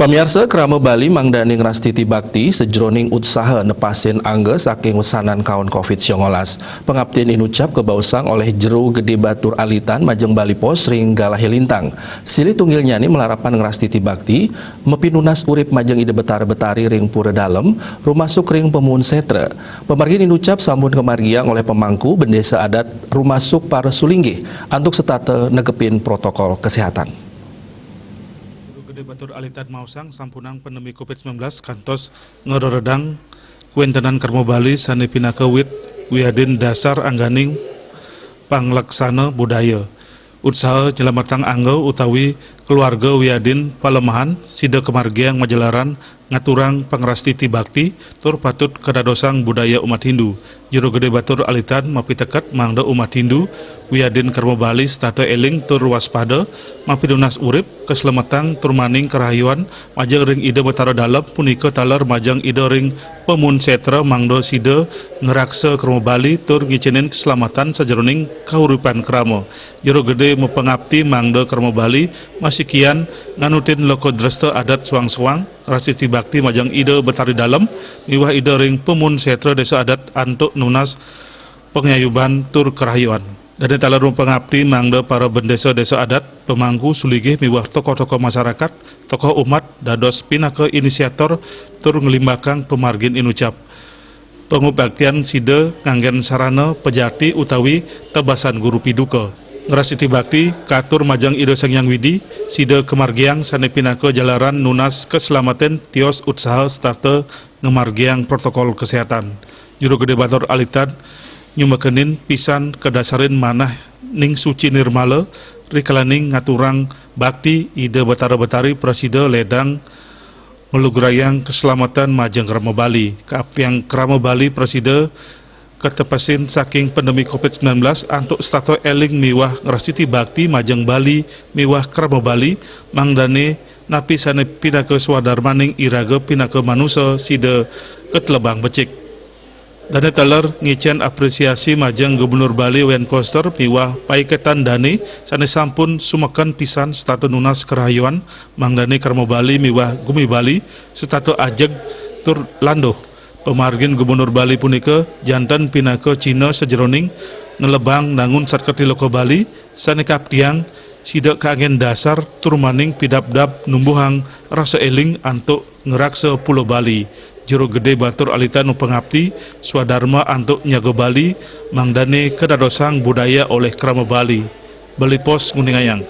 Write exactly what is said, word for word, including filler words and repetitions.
Miarsa, krama Bali mangdané ngrastiti bakti sajroning utsaha nepasin angga saking wesanan kaon covid sangalas. Pangaptin inucap kabaosang olih Jero Gedé Batur Alitan majeng Bali Pos ring Galahé Lintang. Silih tunggilnyané malarapan ngrastiti bakti, mapinunas urip majeng Ida Betara Betari ring Pura Dalem, rumasuk ring Pamuun Sétra. Pamargin inucap sampun kamargiang olih pamangku bendésa adat rumasuk para sulinggih antuk setata negepin protokol kesehatan. Jero Gedé Batur Alitan maosang sampunang pandemi covid sembilan belas kantos ngreredang kawéntenan krama Bali sané pinaka wit wiadin dasar angganing panglaksana budaya. Utsaha nylametang angga utawi keluarga wiadin palemahan sida kamargiang majalaran ngaturang pangrastiti bakti tur patut kadadosang budaya umat Hindu. Jero Gedé Batur Alitan mapiteket mangda umat Hindu wiadin krama Bali setata éling tur waspada, mapinunas urip, kaslametang tur maning karahayuan majeng ring Ida Betara Dalem punika taler majeng Ida ring Pamuun Sétra mangda sida ngraksa krama Bali tur ngicénin kaslametan sajeroning kauripan krama. Jero Gedé mapangapti mangda krama Bali masikian nganutin loka dresta adat soang-soang, ngrastiti bakti majeng Ida Betari Dalem miwah Ida ring Pamuun Sétra Désa Adat antuk nunas pangayuban tur karahayuan. Dané taler mapangapti mangda para bendésa désa adat, pamangku sulinggih miwah tokoh-tokoh masarakat, tokoh umat dados pinaka inisiator tur nglimbakang pamargin inucap. Pangubaktian sida nganggén sarana pajati utawi tebasan guru piduka. Ngrastiti bakti, katur majeng Ida Sang Hyang Widi, sida kamargiang sané pinaka jalaran nunas kaslametan tios utsaha setata ngamargiang protokol kesehatan. Jero Gedé Batur Alitan nyumekenin pisan kadasarin manah ning suci nirmala, rikalaning ngaturang bakti Ida Betara Betari prasida ledang nglugrayang kaslametan majeng krama Bali. Kaaptiang krama Bali prasida katepasin saking pandemi covid sembilan belas antuk setata éling miwah ngrastiti bakti majeng Bali miwah krama Bali, mangdané napi sané pinaka swadarmaning iraga pinaka manusa sida katelebang becik. Dané taler ngicén apresiasi majeng Gubernur Bali Wayan Koster miwah paiketan dané sané sampun sumeken pisan setata nunas karahayuan, mangdané krama Bali miwah gumi Bali setata ajeg tur landuh. Pamargin Gubernur Bali punika janten pinaka cihna sajeroning nglebang nangun Satkerthi Loka Bali sané kaaptiang sida kanggén dasar tur maning pidabdab numbuhang rasa éling antuk ngraksa Pulo Bali. Jero Gedé Batur Alitan mapangapti, swadarma antuk nyaga Bali, mangdané kadadosang budaya olih krama Bali. Bali Pos nguningayang.